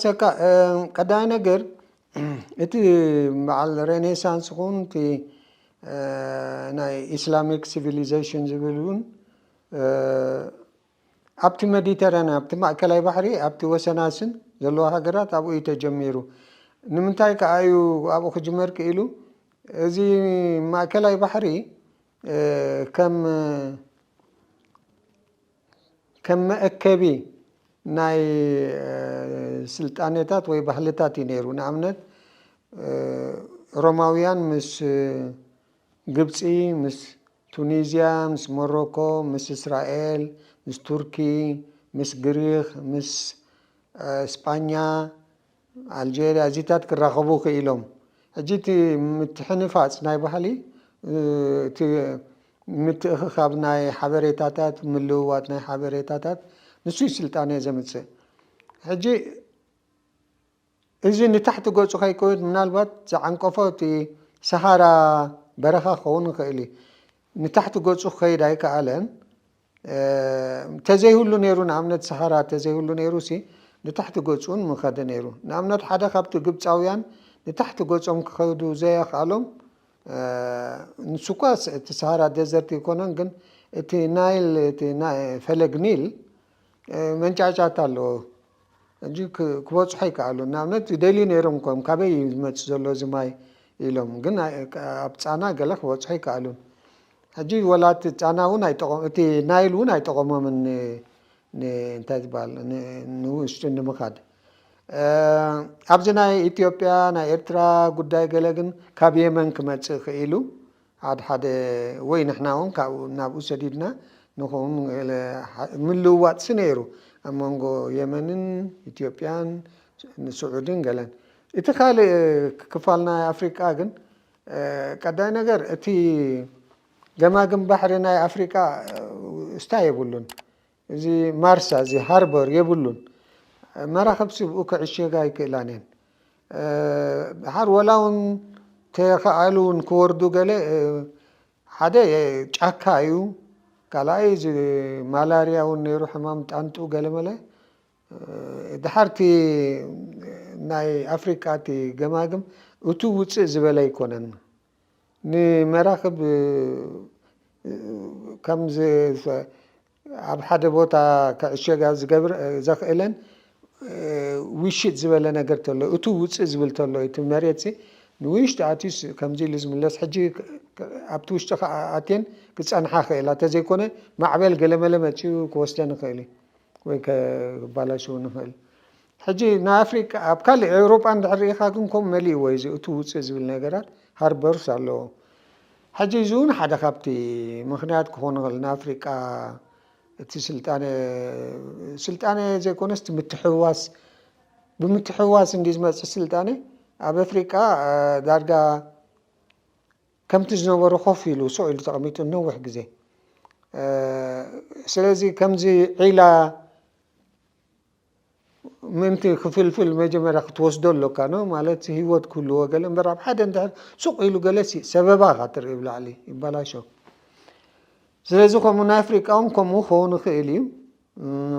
ሰካ ቀዳይ ነገር እቲ በዓል ሬኔሳንስ ኹን እቲ ናይ ኢስላሚክ ሲቪሊዜሽን ዝብል እውን ኣብቲ ሜዲተራንያን ኣብቲ ማእከላይ ባሕሪ ኣብቲ ወሰናስን ዘለዋ ሃገራት ኣብኡ እዩ ተጀሚሩ። ንምንታይ ከኣ እዩ ኣብኡ ክጅመር ክኢሉ? እዚ ማእከላይ ባሕሪ ከም ከም መእከቢ ናይ ስልጣኔታት ወይ ባህልታት እዩ ነይሩ። ንኣብነት ሮማውያን ምስ ግብፂ፣ ምስ ቱኒዝያ፣ ምስ ሞሮኮ፣ ምስ እስራኤል፣ ምስ ቱርኪ፣ ምስ ግሪኽ፣ ምስ ስጳኛ፣ ኣልጀርያ እዚታት ክራኸቡ ክኢሎም። ሕጂ እቲ ምትሕንፋፅ ናይ ባህሊ እቲ ምትእኽኻብ ናይ ሓበሬታታት፣ ምልውዋጥ ናይ ሓበሬታታት ንሱ እዩ ስልጣነ ዘምፅእ። ሕጂ እዚ ንታሕቲ ገፁ ከይከይድ ምናልባት ዝዓንቀፎ እቲ ሰሃራ በረኻ ክኸውን ይኽእል እዩ። ንታሕቲ ገፁ ክኸይድ ኣይከኣለን። ተዘይህሉ ነይሩ፣ ንኣብነት ሰሃራ ተዘይህሉ ነይሩ ሲ ንታሕቲ ገፁን ምኸደ ነይሩ። ንኣብነት ሓደ ካብቲ ግብፃውያን ንታሕቲ ገፆም ክኸዱ ዘየኽኣሎም ንሱ እኳ እቲ ሰሃራ ደዘርት ይኮነን፣ ግን እቲ ናይል እቲ ፈለግ ኒል መንጫጫት ኣለዎ። ሕጂ ክበፅሖ ይከኣሉ። ንኣብነት ይደልዩ ነይሮም ኮም ካበይ እዩ ዝመፅእ ዘሎ እዚ ማይ ኢሎም፣ ግን ኣብ ፃና ገለ ክበፅሖ ይከኣሉን። ሕጂ ወላ እቲ ፃና እውን ኣይጠቐም እቲ ናይል እውን ኣይጠቐሞምን እንታይ ዝበሃል ንውሽጢ ንምኻድ። ኣብዚ ናይ ኢትዮጵያ ናይ ኤርትራ ጉዳይ ገለ ግን ካብ የመን ክመፅእ ክኢሉ ሓደ ሓደ ወይ ንሕና እውን ካብኡ ናብኡ ሰዲድና ንኸውን ምልውዋጥሲ ነይሩ ኣብ መንጎ የመንን ኢትዮጵያን ስዑድን ገለን። እቲ ካልእ ክፋል ናይ ኣፍሪቃ ግን ቀዳይ ነገር እቲ ገማግም ባሕሪ ናይ ኣፍሪቃ እስታ የብሉን። እዚ ማርሳ እዚ ሃርበር የብሉን። መራኽብ ስብኡ ክዕሸጋ ኣይክእላን እየን። ድሓር ወላ እውን ተኸኣሉ እውን ክወርዱ ገለ ሓደ ጫካ እዩ። ካልኣይ እዚ ማላርያ እውን ነይሩ ሕማም ጣንጡ ገለመለ። ድሓርቲ ናይ ኣፍሪቃ እቲ ገማግም እቱ ውፅእ ዝበለ ኣይኮነን። ንመራኽብ ከም ኣብ ሓደ ቦታ ክዕሸጋ ዝገብር ዘኽእለን ውሽጥ ዝበለ ነገር ተሎ እቱ ውፅእ ዝብል ተሎ እቲ መሬት ንውሽጢ ኣትዩስ ከምዚ ኢሉ ዝምለስ ሕጂ ኣብቲ ውሽጢ ኣትየን ክፀንሓ ክእላ ተዘይኮነ ማዕበል ገለመለ መፅኡ ክወስደን ይኽእል እዩ። ወይ ከባላሽው ንኽእል። ሕጂ ንኣፍሪቃ ኣብ ካልእ ኤውሮጳ እንድሕር ርኢኻ ግን ከምኡ መሊእዎ እዩ እዚ እቱ ውፅእ ዝብል ነገራት ሃርበርስ ኣለዎ። ሕጂ እዚ እውን ሓደ ካብቲ ምኽንያት ክኾን ይኽእል ንኣፍሪቃ እቲ ስልጣነ ስልጣነ ዘይኮነስ እቲ ምትሕውዋስ ብምትሕውዋስ እንዲ ዝመፅእ ስልጣነ ኣብ ኣፍሪቃ ዳርጋ ከምቲ ዝነበሮ ኮፍ ኢሉ ስቕ ኢሉ ተቐሚጡ ነዊሕ ግዜ ስለዚ ከምዚ ዒላ ምእንቲ ክፍልፍል መጀመርያ ክትወስዶ ኣለካ ኖ ማለት ህይወት ክህልዎ ገለ እምበር ኣብ ሓደ እንድሕር ሱቕ ኢሉ ገለ ሰበባ ኢኻ ትርኢ ብላዕሊ ይበላሾ ስለዚ ከምኡ ናይ ኣፍሪቃ እውን ከምኡ ክኸውን ይኽእል እዩ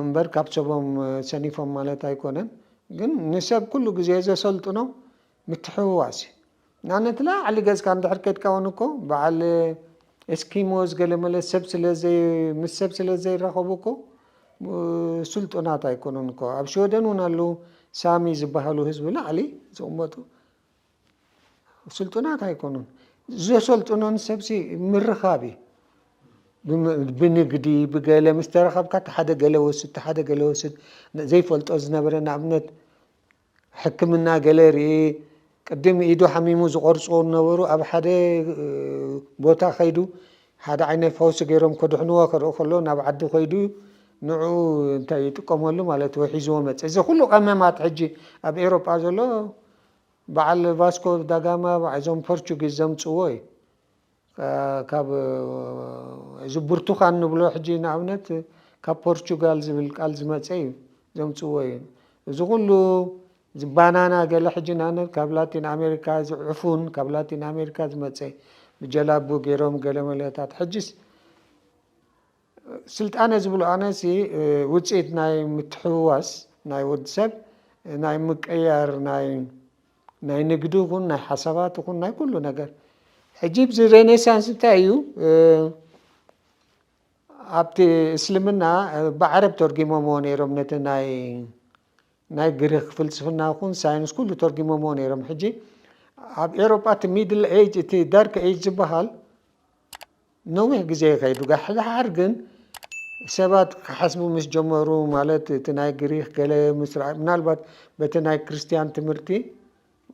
እምበር ካብ ሰቦም ሰኒፎም ማለት ኣይኮነን ግን ንሰብ ኩሉ ግዜ ዘሰልጥኖ ምትሕውዋስ እዩ ንኣብነት ላዕሊ ገጽካ እንድሕር ከድካ እውን እኮ በዓል ኤስኪሞስ ገለመለ ሰብ ምስ ሰብ ስለ ዘይራኸቡ እኮ ስልጡናት ኣይኮኑን እኮ ኣብ ሽወደን እውን ኣለዉ ሳሚ ዝበሃሉ ህዝቢ ላዕሊ ዝቕመጡ ስልጡናት ኣይኮኑን ዘሰልጥኖን ሰብሲ ምርኻብ እዩ ብንግዲ ብገለ ምስ ተረኸብካ ሓደ ገለ ወስድ ሓደ ገለ ወስድ ዘይፈልጦ ዝነበረ ንኣብነት ሕክምና ገለ ርኢ ቅድም ኢዱ ሓሚሙ ዝቆርፅዎ ነበሩ ኣብ ሓደ ቦታ ከይዱ ሓደ ዓይነት ፈውሲ ገይሮም ከድሕንዎ ክርኢ ከሎ ናብ ዓዲ ከይዱ ንዕኡ እንታይ ይጥቀመሉ ማለት ወይ ሒዝዎ መፀ እዚ ኩሉ ቀመማት ሕጂ ኣብ ኤሮጳ ዘሎ በዓል ቫስኮ ዳጋማ እዞም ፖርቹጊዝ ዘምፅዎ እዩ ካብ እዚ ብርቱኻን ንብሎ ሕጂ ንኣብነት ካብ ፖርቹጋል ዝብል ቃል ዝመፀ እዩ ዘምፅዎ እዩ እዚ ኩሉ ባናና ገለ ሕጂ ንኣብነት ካብ ላቲን ኣሜሪካ ዝዕፉን ካብ ላቲን ኣሜሪካ ዝመፀ ብጀላቡ ገይሮም ገለ መለታት ሕጂስ ስልጣነ ዝብሎ ኣነሲ ውፅኢት ናይ ምትሕውዋስ ናይ ወዲ ሰብ ናይ ምቅያር ናይ ናይ ንግዲ ይኹን ናይ ሓሳባት ይኹን ናይ ኩሉ ነገር። ሕጂ ብዚ ሬኔሳንስ እንታይ እዩ? ኣብቲ እስልምና ብዓረብ ተርጊሞምዎ ነይሮም፣ ነቲ ናይ ናይ ግሪክ ፍልስፍና ይኹን ሳይንስ ኩሉ ተርጊሞምዎ ነይሮም። ሕጂ ኣብ ኤሮጳ እቲ ሚድል ኤጅ፣ እቲ ዳርክ ኤጅ ዝበሃል ነዊሕ ግዜ ይኸይዱ። ጋሕድሓር ግን ሰባት ክሓስቡ ምስ ጀመሩ፣ ማለት እቲ ናይ ግሪክ ገለ ምስ ረኣ፣ ምናልባት በቲ ናይ ክርስትያን ትምህርቲ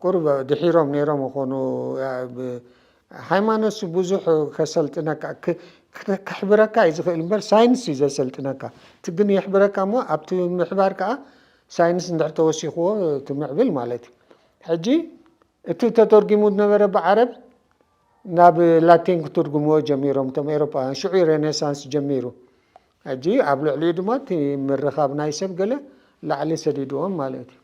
ቁሩብ ድሒሮም ነይሮም ይኾኑ። ሃይማኖት ብዙሕ ከሰልጥነካ፣ ከሕብረካ እዩ ዝኽእል እምበር ሳይንስ እዩ ዘሰልጥነካ። እቲ ግን የሕብረካ እሞ ኣብቲ ምሕባር ከዓ ሳይንስ እንድሕር ተወሲኽዎ ትምዕብል ማለት እዩ። ሕጂ እቲ ተተርጊሙ ዝነበረ ብዓረብ ናብ ላቲን ክትርጉምዎ ጀሚሮም እቶም ኤሮጳውያን። ሽዑ ሬኔሳንስ ጀሚሩ። ሕጂ ኣብ ልዕሊኡ ድማ እቲ ምርኻብ ናይ ሰብ ገለ ላዕሊ ሰዲድዎም ማለት እዩ።